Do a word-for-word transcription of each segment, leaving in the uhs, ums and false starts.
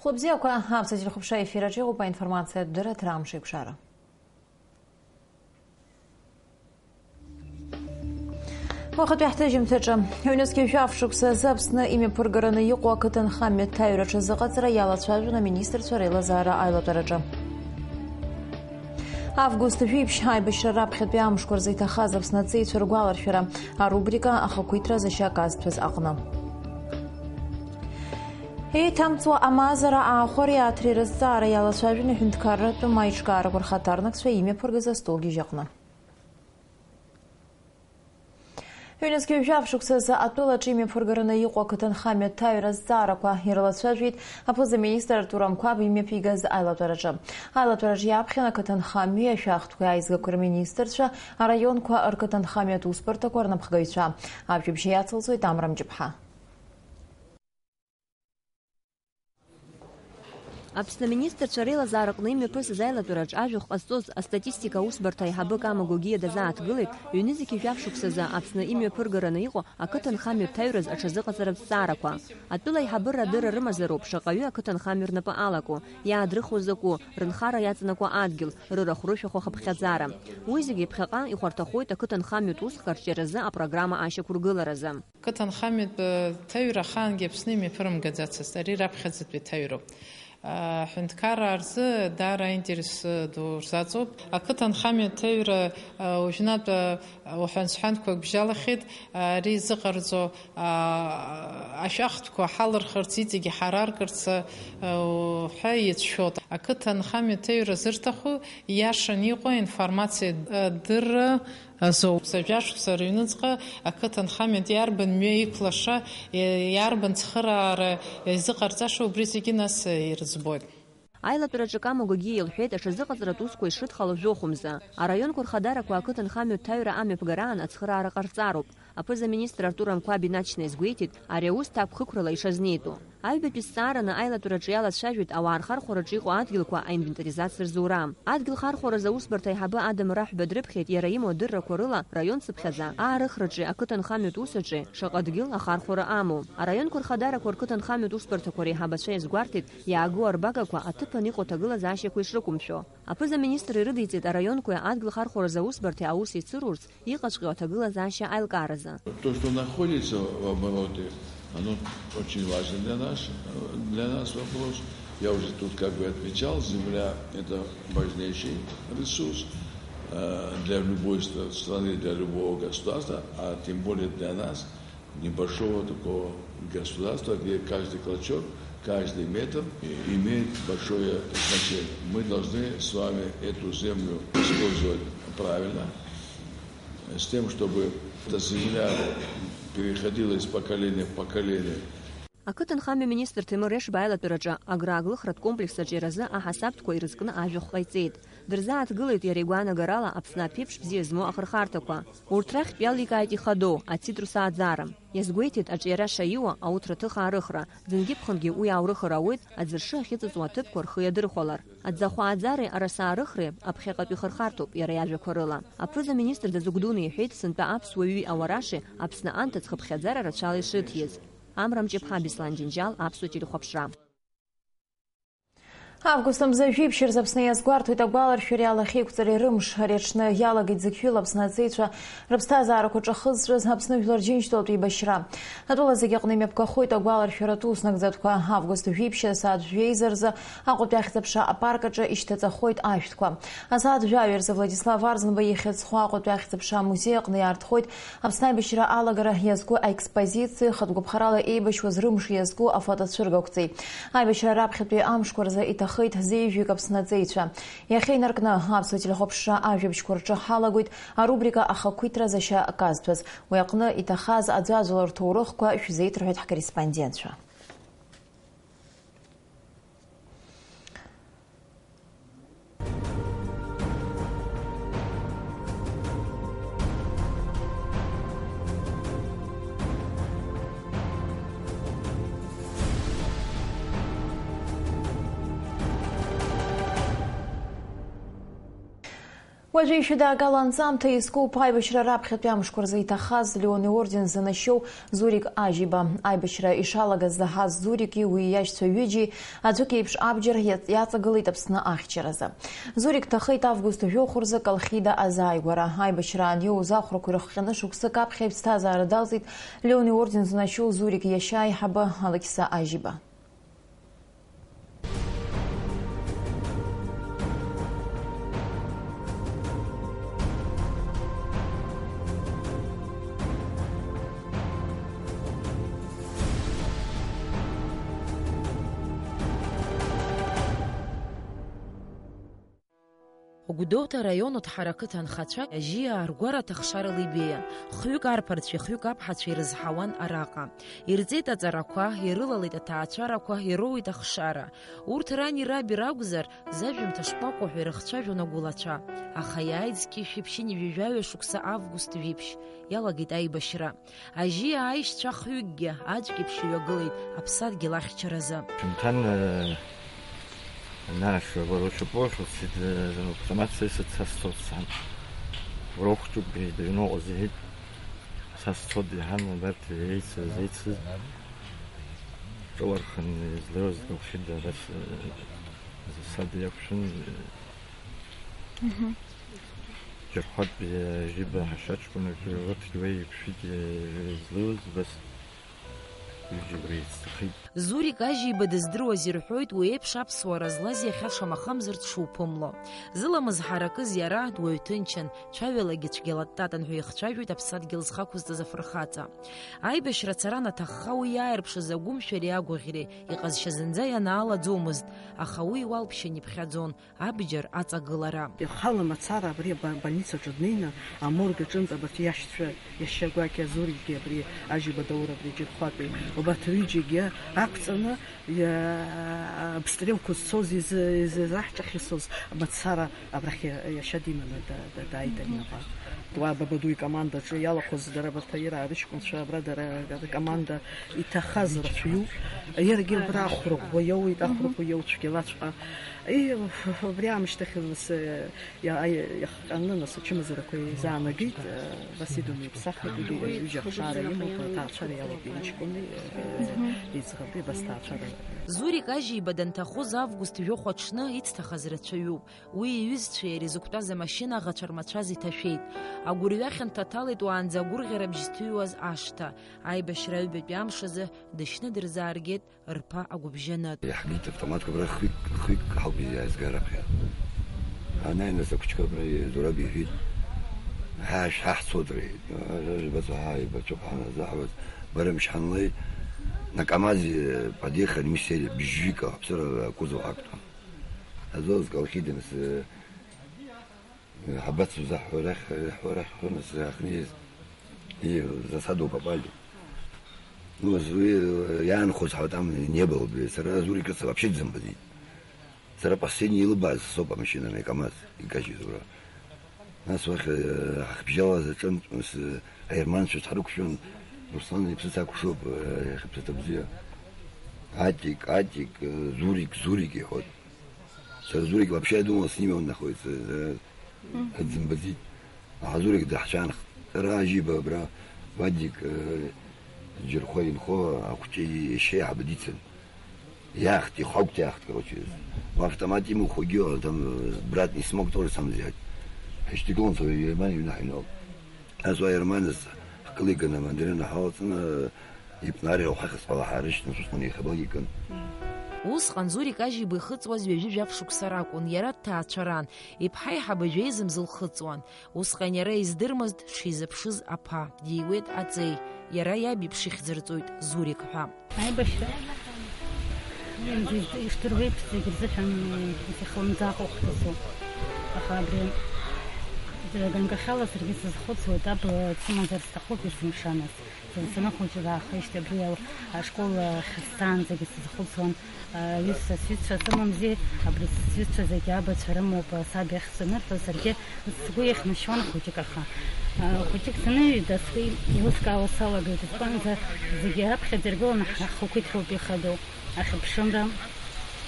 Хәлыбзиақәа, аԥсуа телехәаԥшра ефир аҿы иҟоуп аинформациатә дырраҭара Амш еиқәшара. Уахатәи ҳҭыжьымҭаҿы. Ҩнызқьи жәаф шықәса азы Аԥсны имҩаԥыргараны иҟоу ақыҭанхамҩа ҭаҩра аҽазыҟаҵара иалацәажәон аминистрцәа реилазаара аилатәараҿы. Август жәиԥшь аибашьра раԥхьатәи амшқәа рзы иҭахаз Аԥсны аҵеицәа ргәаларшәара арубрика ахақәиҭра зашьа казҭәыз аҟны. Еиҭамҵуа амазара аахәари ааҭреи рызҵаара иалацәажәон аҳәынҭқарратә маиҿкаарақәа рхаҭарнакцәа имҩаԥыргаз астолгьежь аҟны. Ҩнызқьи жәаф шықәсазы атәылаҿы имҩаԥыргараны иҟоу ақыҭанхамҩа ҭаҩра азҵаарақәа ирылацәажәеит аԥыза-министр Артур Амқәаб имҩаԥигаз аилатәараҿы. Аилатәараҿы иаԥхьан ақыҭанхамҩеи ашәахтәқәеи аизгақәеи рминистрцәа, араионқәа рқыҭанхамҩатә усбарҭақәа рнапхгаҩцәа. Ажәабжь иацылҵоит Амра Мҷыԥҳа. Аԥсны аминистрцәа реилазаараҟны имҩаԥысыз аилатәараҿ ажәахә ҟазҵоз астатистика аусбарҭа аиҳабы Кама Гогиа дазааҭгылеит, ҩнызқьи жәаф шықәсазы Аԥсны имҩаԥыргараны иҟоу ақыҭанхамҩа ҭаҩраз аҽазыҟаҵаратә зҵаарақәа. Атәыла аиҳабыра адырра рымазароуп шаҟаҩы ақыҭанхамҩа рнапы алаку, иаадрыхуа закәу, рынхара иаҵанакуа адгьыл, рырахә-рышәахә ахыԥхьаӡара. Уи зегьы ԥхьаҟа ихәарҭахоит ақыҭанхамҩатә усхк арҿиаразы апрограмма ашьақәыргыларазы. Қыҭанхамҩатә ҭаҩра ахаангьы Аԥсны имҩаԥырымгаӡацызт, ари раԥхьаӡатәи ҭаҩроуп. Аҳәынҭқараа рзы даара аинтерес ду рзаҵоуп. Ақыҭанхамҩатә ҭаҩра, уажәнатә, уҳәан-сҳәанқәак бжьалахьеит, ари зыҟарҵо, ашәахтәқәа ҳалырхырц, иҵегьы ҳараркырц ҳәа иацәшәоит. Ақыҭанхамҩатә ҭаҩра зырҭаху ииашаны иҟоу аинформациа адырра азоуп. Ҩажәа шықәса рыҩныҵҟа ақыҭанхамҩатә иарбан мҩа иқәлаша, иарбан цхыраара изыҟарҵаша, убри зегьы нас ирыӡбоит. Аилатәараҿы Кама Гогиа илҳәеит, аҽазыҟаҵаратә усқәа ишрыдхало жәохәымза. Араионқәа рхадарақәа ақыҭанхамҩатә ҭаҩра амҩаԥгараан ацхыраара ҟарҵароуп. Аԥыза-министр Артур Амқәаб инаҵшьны иазгәеиҭеит ари аус ҭакә хықәрала ишазнеитәу. Аҩбатәи зҵаараны аилатәараҿы иалацәажәеит ауаа рхархәараҿы иҟоу адгьылқәа аинвентаризациа рзура. Адгьыл хархәаразы аусбарҭа аиҳабы Адам Раҳәба дрыԥхьеит иара имоу адыррақәа рыла раион цыԥхьаӡа аарыхраҿи ақыҭанхамҩатә усаҿи шаҟа дгьыл ахархәара амоу. Араионқәа рхадарақәа рқыҭанхамҩатә усбарҭақәа реиҳабацәа иазгәарҭеит, иаагоу арбагақәа аҭыԥан иҟоу аҭагылазаашьақәа ишрықәымшәо. Аԥыза-министр ирыдиҵеит араионқәеи адгьыл хархәаразы аусбарҭеи аус еицыруырц, иҟаҵәҟьоу аҭагылазаашьа аилкааразы. То, что находится в обороте, оно очень важно для нас, для нас вопрос. Я уже тут как бы отмечал, земля — это важнейший ресурс, э, для любой стра-, страны, для любого государства, а тем более для нас, небольшого такого государства, где каждый клочок, каждый метр имеет большое значение. Мы должны с вами эту землю использовать правильно, с тем, чтобы эта земля переходила из поколения в поколение. Ақыҭанхамҩа министр Ҭемыр Решба аилатәараҿы аграаглыхратә комплекс аҿиаразы аҳасабтәқәа ирызкны ажәахә ҟаиҵеит. Дырзааҭгылеит иара игәаанагарала Аԥсны аԥеиԥш бзиа змоу ахырхарҭақәа. Урҭ рахьтә иаликааит ихадоу, ацитрус ааӡара. Иазгәеиҭеит аҿиара шаиуа, ауҭраҭых аарыхра, ӡынгьы-ԥхынгьы уи аурыхыр ауеит, аӡыршы ахьыҵыҵуа аҭыԥқәа рхы иадырхәалар. Аӡахәа ааӡареи араса аарыхреи аԥхьаҟатәи хырхарҭоуп, иара иажәақәа рыла. Аԥыза-министр дазыгәдуны иҳәеит, сынтәа аԥсуа ҩи ауарааши Аԥсны анҭыҵ хыԥхьаӡара рацәала ишрыҭиз. Амра Мҷыԥҳа, Беслан Џьынџьал, аԥсуа телехәаԥшра. Август мза жәиԥшь рзы Аԥсны иазгәарҭоит агәаларшәареи алахьеиқәҵареи рымш. Ари аҽны иалагеит зықьҩыла Аԥсны аҵеицәа рыԥсҭазаарақәа ҿахызҵәаз Аԥсны Жәлар Џьынџьтәылатә еибашьра. Атәыла зегьы аҟны имҩаԥгахоит агәаларшәаратә уснагӡатәқәа. Август жәиԥшь асааҭ жәеиза рзы Аҟәатәи ахьӡ-аԥша апарк аҿы ишьҭаҵахоит ашәҭқәа. Асааҭ жәаҩа рзы Владислав Арӡынба ихьӡ зху Аҟәатәи ахьӡ-аԥша амузеи аҟны иаартхоит Аԥсны аибашьра алагара иазку аекспозициеи хатә гәаԥхарала еибашьуаз рымш иазку афотоцәыргақәҵеи. Аибашьра раԥхьатәи амшқәа рзы иҭахеит зеижәҩык Аԥсны аҵеицәа. Иахьа инаркны аԥсуа телехәаԥшра ажәабжьқәа рҿы ҳалагоит арубрика ахақәиҭра зашьа казҭәаз. Уи аҟны иҭахаз аӡәаӡәала рҭоурыхқәа шәзеиҭарҳәоит ҳкорреспондентцәа. Уажәы ишәыдаагала анҵамҭа иазкуп аибашьра раԥхьатәи амшқәа рзы иҭахаз Леон иорден занашьоу Зурик Ажьиба. Аибашьра ишалагаз заҳаз Зурики уи иашьцәа ҩыџьеи аӡәык еиԥш абџьар иаҵ-, иаҵагылеит Аԥсны ахьчаразы. Зурик дҭахеит август жәохә рзы Колхида азааигәара. Аибашьра аниоуз ахәрақәа ирыхҟьаны шықәсык аԥхьа иԥсҭазаара далҵит Леон иорден занашьоу Зурик иашьа аиҳабы Алықьса Ажьиба. Гәдоуҭа араион Уҭҳара ақыҭа анхацәа ажьиаа ргәараҭа хшарала ибеиан. Хҩык арԥарцәеи хҩык аԥҳацәеи ирызҳауан араҟа. Ирҵеит аҵарақәа, ирылалеит аҭаацәарақәа, ироуеит ахшара. Урҭ рани раби ракәзар, зажәымҭа шкәакәа ҳәа ирыхцәажәон агәылацәа. Аха иааит зқьи жәшәи ԥшьынҩажәи жәаҩа шықәса август жәиԥшь, иалагеит аибашьра. Ажьиаа аишьцәа хҩыкгьы аӡәк еиԥш иҩагылеит аԥсадгьыл ахьчаразы. Шәымҭан, э, Наш, уара ушьапы уахь уцеит, э, автомат са исыцасцоит сан. Уара ухәыҷуп, иҳәеит, аҩны уҟаз, иҳәеит. Са сцоит, иҳан, убарҭ еицыз, еицыз. Ҿылархан излеиуаз Колхида, абас, э, саб иақәшәын, э, Мгм. Џьархәатәи, э, Жиба ҳашьаҷкәынак, урҭгьы уа еиқәшәеит, э, излеиуаз, убас. Зурик Ажьиба дыздыруаз ирҳәоит, уи еиԥш аԥсуара злаз иахьа шамахамзар дшуԥымло. Зыламыс ҳаракыз иара дуаҩ ҭынчын, цәаҩалагьы цәгьала дтатан ҳәа ихцәажәоит аԥсадгьыл зхы ақәызҵаз афырхаҵа. Аибашьра ацара анаҭахха уи иааирԥшыз агәымшәареи агәаӷьреи иҟазшьа зынӡа ианаалаӡомызт, аха уи иуалԥшьан иԥхьаӡон. Абџьар аҵагылара. Ихала мацара абри аба-, больницаҿы днеины, аморг аҿынтә абарҭ иашьцәа, иашьа гәакьа Зурикгьы абри Ажьиба Даур абри Џьырхәатәи, убарҭ рҩыџьегьы ақәҵаны, иа-, обстрелқәа зцоз изы-, изы-, изаҳҿахьысыз мацара абрахь иа-, иашьа диманы да-, да-, дааит аҩныҟа. Уа Бабаду икомандаҿы иалахәыз дара абарҭ аира арыҷкәынцәа, абра дара ркоманда иҭахаз рацәаҩуп. Иаргьы убра ахәрақәа иоуеит, ахәрақәа иоуцәгьалаҵәҟьа. И, убри аамышьҭахь нас, иа-, иа-, иахҟьаны нас ачымазарақәа изаанагеит, э, Васидон иԥсахит, уигьы ҩыџьа ахшара имоуп, аҭаацәара иалоуп, иҷкәыни, э, Мгм. Иӡӷаби, абас ҭаацәара. Зурик Ажьиба данҭахоз август жәохә аҽны ицҭахаз рацәаҩуп. Уи иҩызцәеи иареи зықәтәаз амашьына аӷацәа рмацәаз иҭашәеит. Агәырҩа хьанҭа ҭалеит уаанӡа агәырӷьарабжь зҭыҩуаз ашҭа. Аибашьра аҩбатәи амш азы дышьны дырзааргеит рԥа агәыбжьанытә. Иаҳгеит автоматқәа, абра хҩык, хҩык ҳауп иаазга раԥхьа. Ҳанааи нас, ахәыҷқәа абра зураб иҳәеит, ҳа, ҳа ҳцоит, рҳәеит. Жәбацәа, ҳа, ибацәоуп ҳаназаҳауаз, бара мшьанлеи, на КамАЗе подъехали, мы сели, бжьвика, ҳаԥсыра акузов актәын. Ҳазлаз Колхида нас, Ҳабацу заҳҳәарахь, ҳәарахь ҳәа нас иаахнеиз, и, в засаду попали. Ну, уи, э, иаанхоз ҳәа там не было, бе, сара Зурик рыца вообще дзымбаӡеит. Сара последний илыбааз соуп амашьына, ана икамаз, икажьыз ура. Нас уахь, э, ҳахбжьалаз аҿынтә, нас, э, аерманцәа ҳрықәшәон, Руслан иԥсыц акәшоуп, э, иахьыԥсыҭа бзиа. Атик, Атик, э, Зурик, Зурик иҳәон. Сара Зурик вообще, я думал, с ними он находится. Э, Мгм. Дзымбаӡеит. Аха Зурик даҳцәаанхт. Сара Ажьиба абра, Вадик, э, Џьырхәа инхо ахәҷы иашьа иаҳәба дицын. Иаахт, ихәагәҭа иаахт, короче. Автомат имухугьы, там, э, брат не смог тоже сам взять. Ҳаишьҭагылан, сара Германиа иҩны ҳаҩналт. Нас уа Германиас ҳкылиганы, амандарина ҳалҵны, ипнарира уахь хысҟала ҳаарышьҭын, усҟан еихабалгьы икын. Усҟан Зурик Ажьиба ихыҵуаз ҩажәи жәаф шықәса ракәын, иара дҭаацәаран, иԥҳа аиҳабы жәеиза мзы лхыҵуан. Усҟан иара издырмызт дшизыԥшыз аԥа, диуеит аҵеи, иара иаб иԥшыхьӡырҵоит Зурик ҳәа. Аибашьра ишдыруеиԥш зегь рзыҳәан ихлымӡаах ухҭысу. Аха абри ганкахьала саргьы сазхәыцуеит, абла дсымазар сҭахуп есымшаназ. Сара саныхәыҷыз аахижьҭеи абри ашкол ахь сцаанӡагьы сазхәыцуан, ҩызцәа, сҩызцәа сымамзи, абри сҩызцәа зегьы абацәа рымоуп, саб иахь санырҳәо, саргьы сгәы иахьнашьуан хәыҷык, аха, хәыҷык саныҩеидас, уи еилыскаауа салагеит, избанзар, зегьы раԥхьаӡа иргыланы ҳхақәиҭроуп ихадоу, ахьыԥшымра,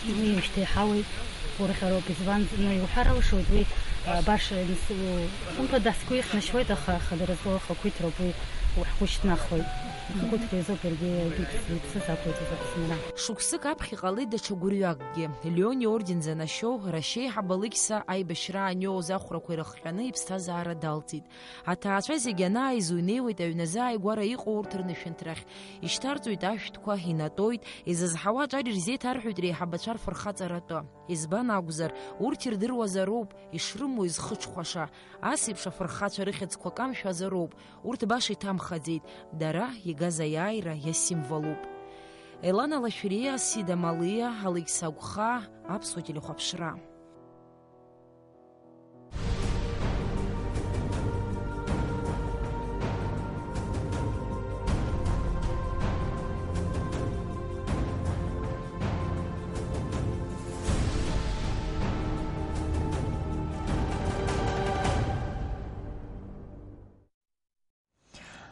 уи ушьҭа иҳауеит, гәырӷьароуп, избанзар, ну, иуҳәар алшоит, уи Баша, хымԥада, сгәы ихнашьуеит, аха хадара злоу ахақәиҭроуп, уи ҳгәы шьҭнахуеит. Ахақәиҭра изоуп иаргьы, иԥс-, иԥсыз ақәиҭыз Аԥсынра. Шықәсык аԥхьа иҟалеит даҽа гәырҩакгьы. Леон иорден занашьоу, Рашьеиҳаб Алықьса аибашьра аниоуз ахәрақәа ирыхҟьаны иԥсҭазаара далҵит. Аҭаацәа зегьы анааизу инеиуеит аҩны азааигәара иҟоу урҭ рнышәынҭрахь. Ишьҭарҵоит ашәҭқәа, инатәоит, изызҳауа аҿар ирзеиҭарҳәоит реиҳабацәа рфырхаҵара атәы. Избан акәзар, урҭ ирдыруазароуп, ишрымоу изхыҽхәаша. Ас еиԥш афырхацәа рыхьӡқәа камшәазароуп, урҭ баша иҭамхаӡеит, дара игаз аиааира иасимволуп. Елана Лашәриа, Сида Малиа, Алықьса Агәхаа, Аԥсуа телехәаԥшра.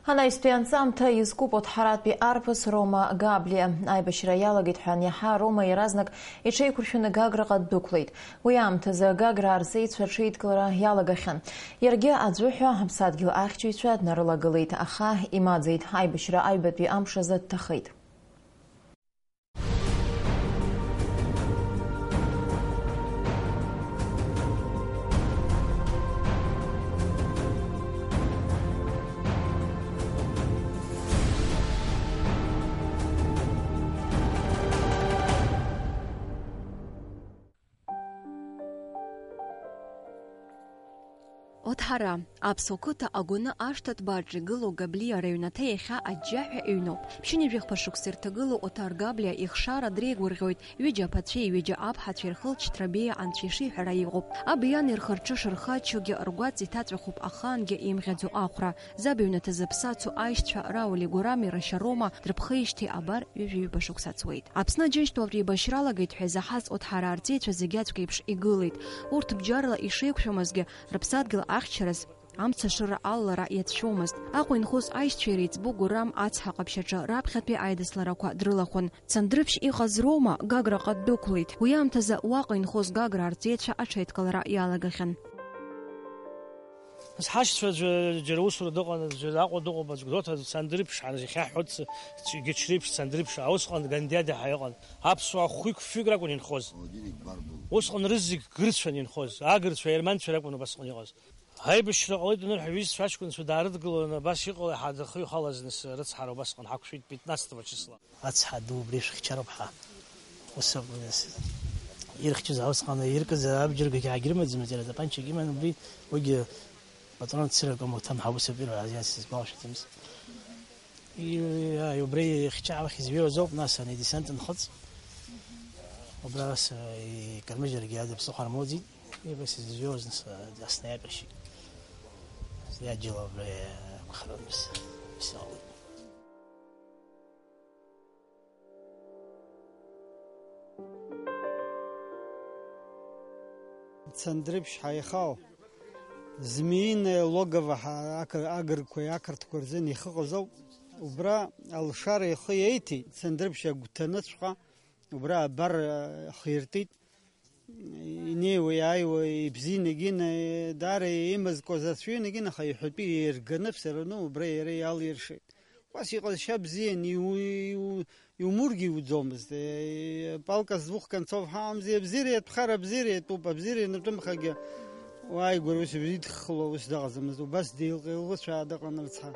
Анаҩстәи анҵамҭа изкуп Оҭҳаратәи арԥыс Рома Габлиа. Аибашьра иалагеит ҳәа аниаҳа, Рома иаразнак иҽеиқәыршәаны Гаграҟа ддәықәлеит. Уи аамҭазы Гаграа рҵеицәа рҽеидкылара иалагахьан. Иаргьы аӡәы ҳәа аԥсадгьыл ахьчаҩцәа днарылагылеит, аха имаӡеит, аибашьра аҩбатәи амш азы дҭахеит. Оҭҳара, аԥсуа қыҭа агәаны ашҭа ҭбааҿ игылоу Габлиа рыҩнаҭа иахьа аџьџьаҳәа иҩноуп. Ԥшьынҩажәи хԥа шықәса ирҭагылоу Оҭар Габлиа ихшара дреигәырӷьоит, ҩыџьа аԥацәеи ҩыџьа аԥҳацәеи рхылҵшьҭра беиа анцәа ишиҳәара иҟоуп. Аби ани рхырҿы шырхаччогьы ргәаҵа иҭаҵәахуп ахаангьы имӷьаӡо ахәра. Заб иҩнаҭа зыԥсы ацу аишьцәа Рауль Гурами Рашьа Рома дрыԥхеижьҭеи абар ҩажәи ҩба шықәса ҵуеит. Аԥсны Аџьынџьтәылатә еибашьра алагеит ҳәа изаҳаз Оҭҳараа рҵеицәа зегьы аӡәк еиԥш игылеит. Урҭ бџьарла ишеиқәшәомызгьы, рыԥсадгьыл ахьчараз амца ашыра алалара иацәшәомызт. Аҟәа инхоз аишьцәа иреиҵбу Гурам ацҳа ҟаԥшь аҿы раԥхьатәи аидысларақәа дрылахәын. Цандрыԥшь иҟаз Рома Гаграҟа ддәықәлеит. Уи аамҭазы уаҟа инхоз Гаграа рҵеицәа аҽеидкылара иалагахьан. Ҳашьцәа аӡәы џьара усура дыҟан, аӡәы Аҟәа дыҟоуп, аӡә Гәдоуҭа, аӡә Цандрыԥшь, ҳара иахьа ҳҳәоит, егьи Ҽрыԥшь, Цандрыԥшь, усҟан Гандиада ҳәа иҟан. Аԥсуаа хәҩык-фҩык ракәын инхоз. Усҟан рызегь гырцәан инхоз, агырцәа, аерманцәа ракәын убасҟан иҟаз. Аибашьра ҟалеит анырҳәа, иҩызцәа аҷкәынцәа даарыдгыланы, абас иҟалеи ҳәа адәахьы ихалаз, нас, рыцҳара убасҟан ҳақәшәеит, пятнадцатого числа. Ацҳа ду убри шәхьчароуп ҳа. Ус акәын, нас, ирхьчоз аусҟан иркыз абџьаргагьы аагьрымаӡамызт, иара атапанчагьы иман, убри, уигьы патрон цырак амоҭан ҳаусаб ирҳәаз иацыз сгәалашәаӡамызт. И-, и-, убри ихьча аахь изҩеиуаз ауп, нас, ани десант нхыҵ. Убра ас, икармыжьыргьы ада ԥсыхәа рмоуӡеит. Ибас изҩуаз, нас, аснеиаԥыршьит. Иаџьал абра акәхарын, нас, исаауеит. Цандрыԥшь ҳаихаау, змеиное логово ҳа-, ақыр-, агырқәеи ақырҭқәа рзын ихыҟаз ауп. Убра алшара ихы иеиҭеит, Цандрыԥшь агәҭаныҵәҟьа, убра абар, ахы иртит. Инеиуа, иааиуа, ибзианы егьина, даара имазкуаз ацәҩын егьина, аха иҳәатәы еирганы, все равно убра иара иалиршеит. Убас иҟазшьа бзиан, иу-, иу-, иумургьы иуӡомызт. Э, палка с двух концов ҳамамзи, абзиара иатәхар абзиара иатәуп, абзиара ианатәымхагьы уааигәара ус идххыло ус дыҟаӡамызт, убас деилҟьа-еилӷәыцәаа дыҟан рыцҳа.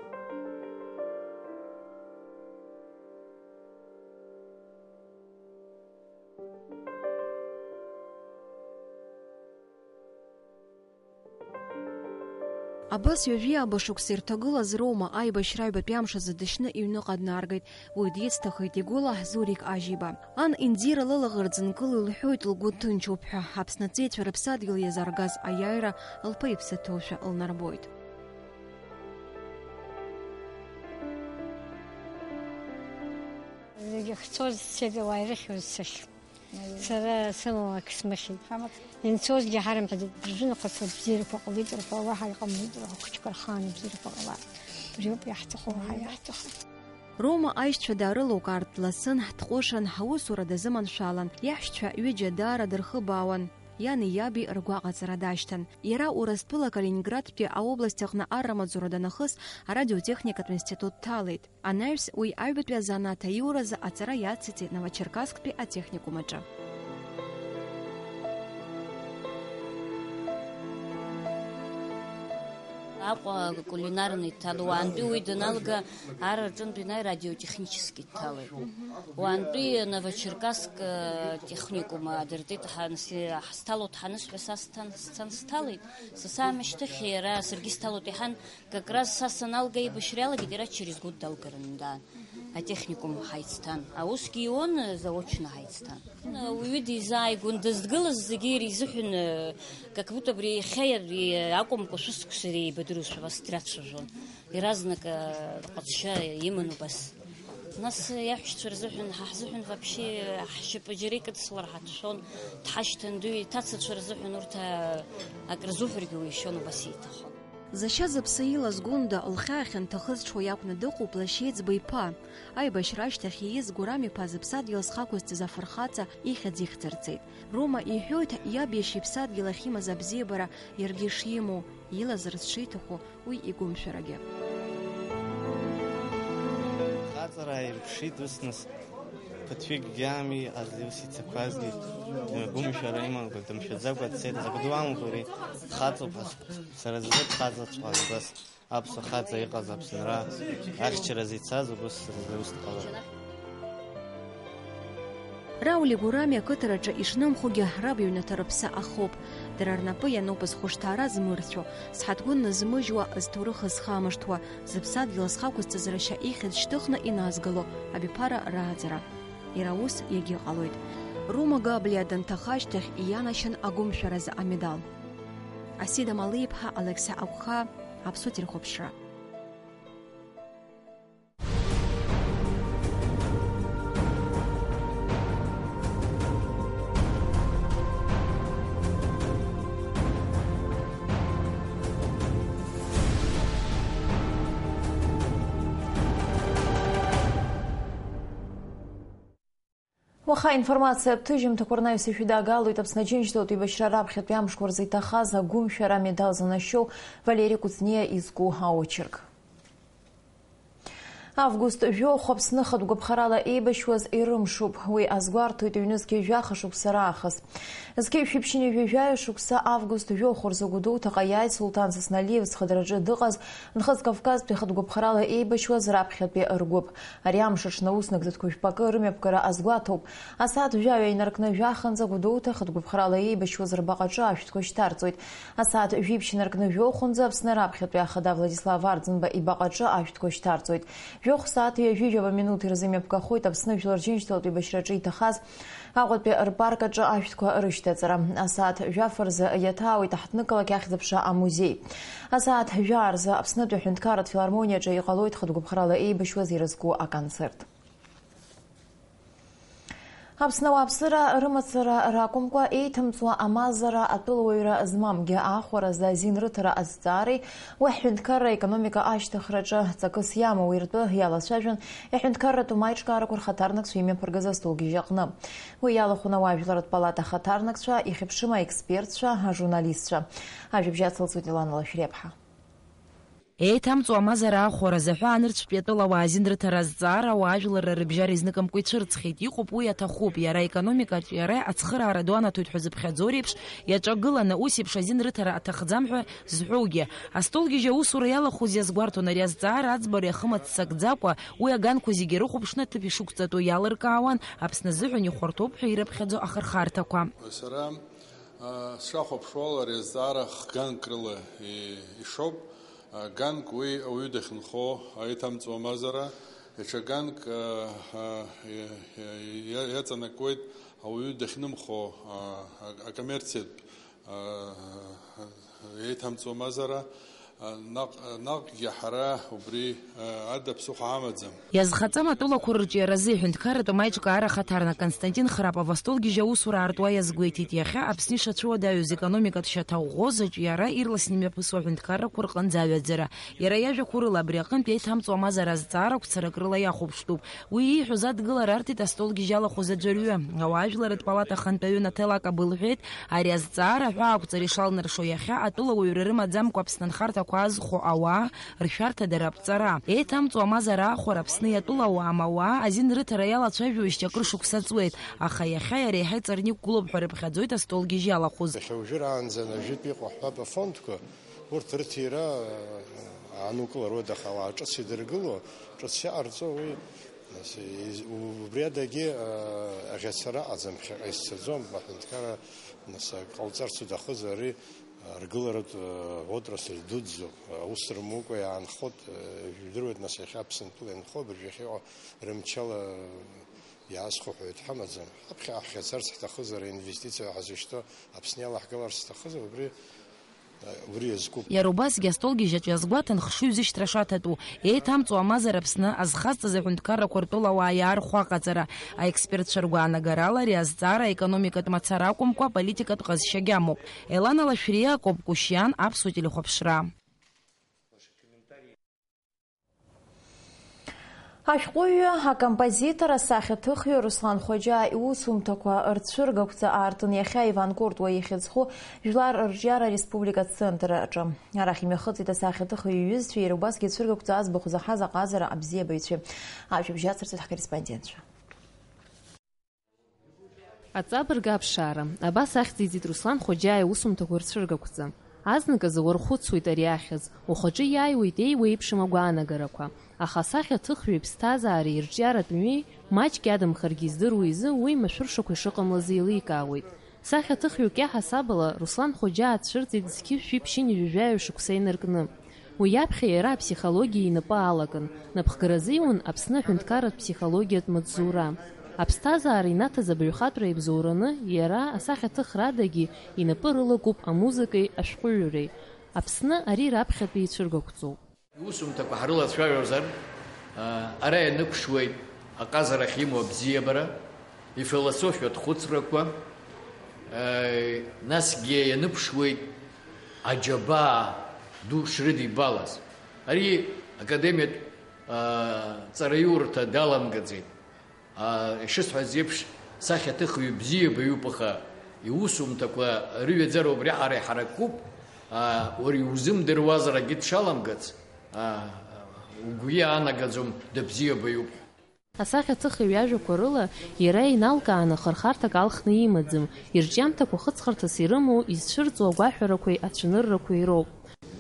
Абас ҩажәи ааба шықәса ирҭагылаз Рома аибашьра аҩбатәи амш азы дышьны иҩныҟа днаргеит. Уи дицҭахеит игәыла Зурик Ажьиба. Ан Индира лылаӷырӡ нкыло илҳәоит лгәы ҭынчуп ҳәа, Аԥсны аҵеицәа рыԥсадгьыл иазаргаз аиааира лԥа иԥсы ҭоушәа лнарбоит. Зегьы ахьцоз цеит, ауаа ирыхьуаз сахь. Сара сымам ак смыхьит. Инцозгьы ҳарымҳәаӡеит, быржәы нахыс абзиарақәа ҟалеит рҳәо, уаҳа иҟамлеит рҳәо, қәыџьқәа рхаан абзиарақәа ҟалап. Убриоуп иаҳҭаху, уаҳа иаҳҭаху. Рома аишьцәа даарылукаартә дласын, дҟәышын, аусура дазыманшәалан, иаҳәшьцәа ҩыџьа даара дырхыбаауан. Иани иаби ргәаҟаҵара дашьҭан. Иара Урыстәыла Калининградтәи аобласт аҟны арра маҵзура данахыс, арадиотехникатә институт дҭалеит. Анаҩс уи аҩбатәи азанааҭ аиуразы аҵара иациҵеит Новочеркасктәи атехникум аҿы. Аҟәа кулинарный дҭалеит. Уаантәи уи даналга, ар аҿынтә инаҩ радиотехнический дҭалеит. Уаантәи Новочеркасск, э, техникум адыртит, ҳа-, нас, ҳазҭалоит ҳанысҳәа, са сцан, сцан сҭалеит. Са саамышьҭыхьи иара саргьы сҭалоит иҳан, как раз са саналга аибашьра иалагеит, иара через год далгараны даан. Атехникум ҳаицҭан. Аусгьы иуан, заочно ҳаицҭан. Уаҩы дизааигәан, дыздгылаз зегьы иара изыҳәан, как будто абри иахьа иара акәымкәа, шәышықәса иара еибадыруашәа убас драцәажәон. Иаразнак, э, рҟазшьа иман убас. Нас иаҳәшьцәа рзыҳәан, ҳа ҳзыҳәан вообще ҳшьапы џьара икыдсылар ҳацәшәон, дҳашьҭан, дыҩ-, иҭацацәа рзыҳәан урҭ, э, акры зуҳәаргьы уишьон, убас иҭахон. Зашьа зыԥсы илаз Гәында лхьаа ахьынҭахыз дшуа иакәны дыҟоуп лашьа еиҵбы иԥа. Аибашьра ашьҭахь ииз Гәырам иԥа зыԥсадгьыл зхақәызҵаз афырхаҵа ихьӡ ихьӡырҵеит. Рома иҳәоит, иаб иашьа иԥсадгьыл ахьимаз абзиабара иаргьы шимоу, илазарц шиҭаху уи игәымшәарагьы. Хаҵара ааирԥшит ус, нас, ԥыҭҩыкгьы аами, аӡ-, ус ицақәазгьы, гәымшәара имамкәа, дымшәаӡакәа дцеит, закә ду амоуп ари, дхаҵоуп ҳәа, сара сзы дхаҵаҵәҟьан убас. Аԥсуа хаҵа иҟаз Аԥсынра ахьчаразы ицаз убыс рзы ус дҟалоит. Рауль Гурами ақыҭараҿы ишнымхогьы раб иҩнаҭа рыԥсы ахоуп. Дара рнапы иануп зхәышҭаара змырцәо, зҳаҭгәын нызмыжьуа, зҭоурых зхамышҭуа, зыԥсадгьыл зхақәызҵаз рашьа ихьӡ шьҭыхны иназгало абиԥара рааӡара. Иара ус иагьыҟалоит. Рума Габлиа данҭаха ашьҭахь ианашьан агәымшәаразы амедал. Асида Малиԥҳа, Алықьса Агәхаа, Аԥсуа телехәаԥшра. Уаха аинформациатә ҭыжьымҭақәа рнаҩс ишәыдаагалоит Аԥсны Аџьынџьтәылатә еибашьра раԥхьатәи амшқәа рзы иҭахаз агәымшәара амедал занашьоу Валери Кәыҵниа изку аочерк. Август жәохә Аԥсны хатә гәаԥхарала еибашьуаз ирымшуп. Уи азгәарҭоит ҩнызқьи жәаха шықәса раахыс. Зқьи жәшәи ԥшьынҩажәи жәаҩа шықәса август жәохә рзы Гәдоуҭаҟа иааит Сулҭан Сасналиев зхадраҿы дыҟаз Нхыҵ Кавказтәи хатә гәаԥхарала еибашьуаз раԥхьатәи ргәыԥ. Ари амш аҽны аус нагӡатәқәа жәпакы рымҩаԥгара азгәаҭоуп. Асааҭ жәаҩа инаркны жәаханӡа Гәдоуҭа хатә гәыԥхарала еибашьуаз рбаҟаҿы ашәҭқәа шьҭарҵоит. Асааҭ жәиԥшь инаркны жәохәынӡа Аԥсны раԥхьатәи ахада Владислав Арӡынба ибаҟаҿы ашәҭқәа шьҭарҵоит. Жәохә сааҭ ҩажәи жәаба минуҭ ирзы имҩаԥгахоит Аԥсны Жәлар Џьынџьтәылатә еибашьраҿы иҭахаз Аҟәатәи рпарк аҿы ашәҭқәа рышьҭаҵара. Асааҭ жәаф рзы иаҭаауеит аҳҭнықалақь ахьӡ-аԥша амузеи. Асааҭ жәаа рзы Аԥснытәи аҳәынҭқарратә филармониаҿы иҟалоит хатә гәыԥхарала еибашьуаз ирызку аконцерт. Аԥсны ауааԥсыра рымацара ракәымкәа, еиҭамҵуа амазара атәылауаҩра змамгьы аахәара азы азин рыҭара азҵаареи уи ҳҳәынҭқарра аекономика ашьҭыхраҿы ҵакыс иамоу иртәы иалацәажәон иҳәынҭқарратәым аиҿкаарақәа рхаҭарнакцәа имҩаԥыргаз астолгьежь аҟны. Уи иалахәын ауаажәларратә палата ахаҭарнакцәа, ихьыԥшым аекспертцәа, ажурналистцәа. Ажәабжь ацылҵоит Елана Лашәриаԥҳа. Еиҭамҵуа амазара аахәара азы аҳәаанырцәтәи атәылауаа азин рыҭара азҵаара ауаажәларра рыбжьара изныкымкәа ицәырҵхьеит. Иҟоуп, уи аҭахуп. Иара аекономикатә иара ацхыраара ду анаҭоит ҳәа зыԥхьаӡо реиԥш, иаҿагыланы, ус еиԥш азин рыҭара аҭахӡам ҳәа зҳәоугьы. Астолгьежь аусура иалахәыз иазгәарҭон ари азҵаара аӡбара иахымыццакӡакәа, уи аганқәа зегьы ирыхәаԥшны аҭыԥ ишықәҵатәу иалыркаауан, Аԥсны азыҳәан ихәарҭоуп ҳәа ирыԥхьаӡо ахырхарҭақәа. Сара, а, сшахәаԥшуала, ари азҵаара хганк рыла и-, ишоуп. А, ганк уи ауаҩы дахьынхо аиҭамҵуа мазара, даҽа ганк, а, а, иа-, иа-, иа-, иаҵанакуеит ауаҩы дахьнымхо, а, а, акоммерциатә, а, а, еиҭамҵуа мазара. Наҟ-, наҟгьы ҳара убри, а, ада ԥсыхәа ҳамаӡам. Иазхаҵам атәылақәа рырҿиаразы иҳәынҭқарратә амаиҿкаара ахаҭарнак Константин Храпов астолгьежь аусура аартуа иазгәеиҭеит, иахьа Аԥсны ишацәуадаҩыз економикатә шьаҭа ӷәӷәа заҿиара ирласны имҩаԥысуа аҳәынҭқаррақәа рҟынӡа аҩаӡара. Иара иажәақәоу рыла абри аҟынтә еиҭамҵуа амазара азҵаара агәцарак рыла иахәаԥштәуп. Уи ииҳәоз адгылара арҭеит астолгьежь алахәыз аӡәырҩы. Ауаажәларратә палата ахантәаҩы Наҭел Акаба лҳәеит, ари азҵаара аҳәаақәҵара ишалнаршо иахьа атәылауаҩра рымаӡамкәа Аԥсны анхарҭақәа азхәо ауаа ршәарҭадара аԥҵара. Еиҭамҵуа амазара аахәара Аԥсны иатәылауаа мауаа азин рыҭара иалацәажәоижьҭеи акыр шықәса ҵуеит, аха иахьа иара еиҳа иҵарны иқәгылоуп ҳәа рыԥхьаӡоит астолгьежь иалахәыз. Иахьа уажәраанӡа ажәытә иҟоу ҳҳәап афондқәа, урҭ рыҭира, э, аанукылароуп, аха ауаа ҿыц идыргыло, ҿыц иҟарҵо уи, нас, из-, у-, убри адагьы, э, аӷьацара аҟаӡам, ԥхьаҟа изцаӡом, аҳәынҭқарра, нас, ак ҟалҵарц уҭахызар, ари, э, ргыларатә, э, отрасль дуӡӡоуп, аус рымукәа иаанхоит, э, ижәдыруеит, нас, иахьа Аԥсынтәыла ианхо, абыржәы иахьыҟоу рымчала, э, иаазхәо ҳәа ҳамаӡам. Ҳаԥхьаҟа ҳӷьацарц ҳҭахызар, аинвестициа ҳазышьҭоу Аԥсны иалаҳгаларц ҳҭахызар, убри Убри иазкуп. Иара убасгьы астолгьежь аҿы иазгәаҭан хшыҩзышьҭра шаҭатәу, еиҭамҵуа амазара Аԥсны азхазҵаз аҳәынҭқаррақәа ртәылауаа иаархәо аҟаҵара. Аекспертцәа ргәаанагарала, ари азҵаара аекономикатә мацара акәымкәа, аполитикатә ҟазшьагьы амоуп. Елана Лашәриа, Акоп Кушьиан, Аԥсуа телехәаԥшра. Ашәҟәыҩҩы, акомпозитор, асахьаҭыхҩы Руслан Хоџьаа иусумҭақәа рцәыргақәҵа аартын иахьа Иван Куртуа ихьӡ зху Жәлар рҿиара ареспубликатә центр аҿы. Арахь имҩахыҵит асахьаҭыхҩы иҩызцәеи иара убасгьы ацәыргақәҵа аӡбахә заҳаз аҟазара абзиабаҩцәеи. Ажәабжь ацырҵоит ҳкорреспондентцәа. Аҵабырг аԥшаара, абас ахьӡ иҵеит Руслан Хоџьаа иусумҭақәа рцәыргақәҵа. Азныказы уархәыцуеит ари ахьӡ, ухаҿы иааиуеит еиуеиԥшым агәаанагарақәа, аха асахьаҭыхҩы иԥсҭазаареи ирҿиаратә мҩеи маҷк иадамхаргьы издыруа изы уи машәыршақәа ишыҟамлаз еиликаауеит. Сахьаҭыхҩык иаҳасабала, Руслан Хоџьаа дцәырҵит зқьи жәшәи ԥшьынҩажәи жәаҩа шықәса инаркны. Уи иаԥхьа иара аԥсихологиа инапы алакын, напхгара азиуан Аԥсны аҳәынҭқарратә ԥсихологиатә маҵзура. Аԥсҭазаара инаҭаз абаҩхатәра ибзоураны, иара асахьаҭыхрадагьы инапы рылакуп амузыкеи ашәҟәыҩҩреи. Аԥсны ари раԥхьатәи ицәыргақәҵоуп. Иусумҭақәа ҳрылацәажәозар, ара ианыԥшуеит аҟазарахь имоу абзиабара, ифилософиатә хәыцрақәа, насгьы ианыԥшуеит аџьабаа ду шрыдибалаз. Ари академиатә ҵараиурҭа даламгаӡеит. Ишысҳәаз еиԥш, сахьаҭыхҩы бзиа баҩуп, аха иусумҭақәа рыҩаӡара убриаҟара иҳаракуп, уара иузымдыруазар акгьы дшаламгац, угәы иаанагаӡом, дабзиа баҩуп. Асахьаҭыхҩы иажәақәа рыла, иара иналкааны хырхарҭак алхны имаӡам, ирҿиамҭақәа хыҵхырҭас ирымоу, изцәырҵуа агәаҳәарақәеи ацәаныррақәеи роуп.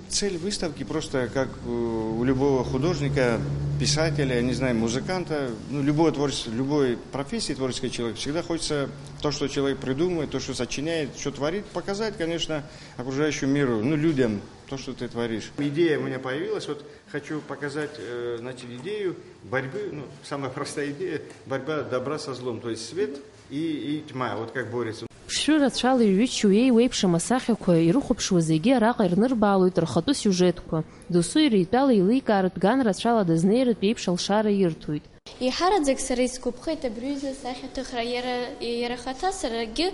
Цель выставки просто, как у любого художника, писателя, я не знаю, музыканта, ну, любого творчества, любой профессии творческий человек, всегда хочется то, что человек придумывает, то, что сочиняет, что творит, показать, конечно, окружающему миру, ну, людям, то, что ты творишь. Идея у меня появилась, вот хочу показать, э, значит, идею борьбы, ну, самая простая идея, борьба добра со злом, то есть свет и, и тьма, вот как борются. Ԥшшәы рацәала иҩыччо еиуеиԥшым асахьақәа ирыхәаԥшуа зегьы араҟа ирнырбаалоит рхатәы сиужетқәа. Досу иара итәала еиликааратә ган рацәала дазнеиратә еиԥш алшара ирҭоит. Еиҳараӡак сара исгәаԥхеит абри аҩыза асахьаҭыхра. Иара, иара ахаҭа саргьы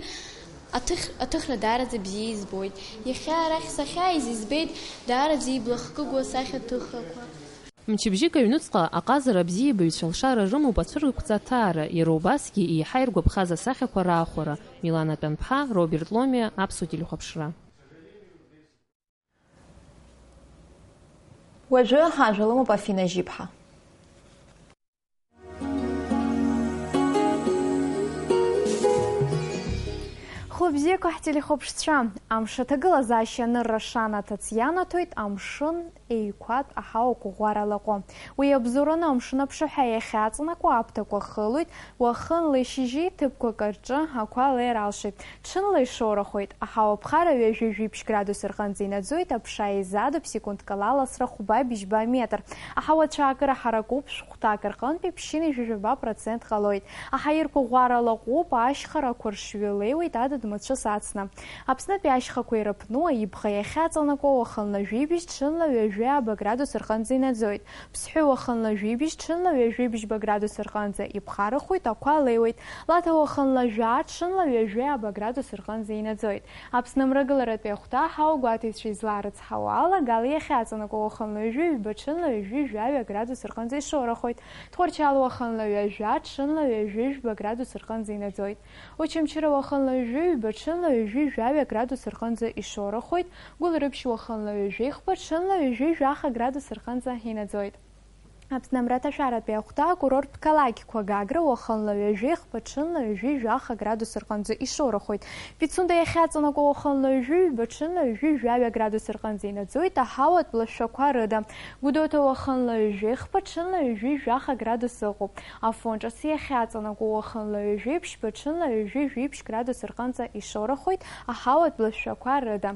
аҭых-, аҭыхра даараӡа бзиа избоит. Иахьа арахь сахьааиз избеит даараӡа ибла хкыгоу асахьаҭыхрақәа. Мчыбжьык аҩныҵҟа аҟазара абзиабаҩцәа алшара рымоуп ацәыргақәҵа аҭаара, иара убасгьы еиҳа иргәаԥхаз асахьақәа раахәара. Милана Тәанԥҳа, Роберт Ломиа, Аԥсуа телехәаԥшра. Уажәы ажәа лымоуп Афина Жьиԥҳа. Хәлыбзиақәа ҳтелехәаԥшцәа, амш аҭагылазаашьа анырра шанаҭац ианаҭоит амшын еиқәатә аҳауақәа ӷәӷәара лаҟәы. Уи иабзоураны амшын аԥшаҳәа иахьаҵанакуа аԥҭақәа хылоит, уахынла ишьыжьи ҭыԥқәак рҿы ақәа леир алшоит. Ҽынла ишоурахоит, аҳауа ԥхара ҩажәи жәиԥшь градус рҟынӡа инаӡоит, аԥша еизадоуп секундк ала аласра хәба быжьба метр. Аҳауа цәаакыра ҳаракуп, шәҟәҭак рҟынтәи ԥшьынҩажәи жәаба процент ҟалоит. Аҳаирқәа ӷәӷәара лаҟәуп, ашьхарақәа ршҩы леиуеит, адыд Ацәыс ацны. Аԥснытәи ашьхақәа ирыԥну аибӷа иахьаҵанакуа уахынла жәибжь, ҽынла ҩажәи ааба градус рҟынӡа инаӡоит. Ԥсҳәы уахынла жәибжь, ҽынла ҩажәи бжьба градус рҟынӡа иԥхарахоит, ақәа леиуеит. Лаҭа уахынла жәаа, ҽынла ҩажәи ааба градус рҟынӡа инаӡоит. Аԥсны амрагыларатәи ахәҭа аҳауа гәаҭеицәа излаарыцҳауа ала, Гал иахьаҵанакуа уахынла ҩажәи ҩба, ҽынла ҩажәи жәаҩа градус рҟынӡа ишоурахоит. Тҟәарчал уахынла ҩажәа, ҽынла ҩажәи жәба градус рҟынӡа инаӡоит. Очамчыра уахынла ҩажәи ҩба, ҽынла ҩажәи жәаҩа градус рҟынӡа ишоурахоит. Гәылрыԥшь уахынла ҩажәи хԥа, ҽынла ҩажәи жәаха градус рҟынӡа инаӡоит. Аԥсны амраҭашәаратәи ахәҭа акурорттә қалақьқәа Гагра уахынла ҩажәи хԥа, ҽынла ҩажәи жәаха градус рҟынӡа ишоурахоит. Пицунда иахьаҵанакуа уахынла ҩажәи ҩба, ҽынла ҩажәи жәаҩа градус рҟынӡа инаӡоит, аҳауатә лашәақәа рыда. Гәдоуҭа уахынла ҩажәи хԥа, ҽынла ҩажәи жәаха градус ыҟоуп. Афон ҿыц иахьаҵанакуа уахынла ҩажәи ԥшьба, ҽынла ҩажәи жәиԥшь градус рҟынӡа ишоурахоит, аҳауатә лашәақәа рыда.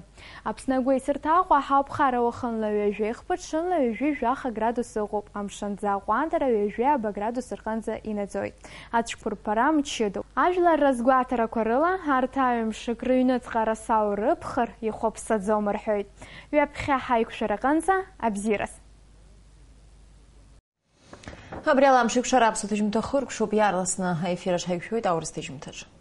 Аԥсны агәеисырҭа Аҟәа аҳауа ԥхара уахынла ҩажәи хԥа, ҽынла ҩажәи жәаха градус ыҟоуп, амшынӡы аҟәандара ҩажәи ааба градус рҟынӡа инаӡоит. Ацәқәырԥара мчыдоуп. Ажәлар разгәаҭарақәа рыла, арҭ аҩымшк рыҩныҵҟа арасау рыԥхар ихәаԥсаӡом рҳәоит. Ҩаԥхьа ҳаиқәшәараҟынӡа абзиараз. Абри ала амш еиқәшара аԥсуа ҭыжьымҭа хыркәшоуп, иаарласны аефир аҿы ҳаиқәшәоит аурыс ҭыжьымҭаҿы.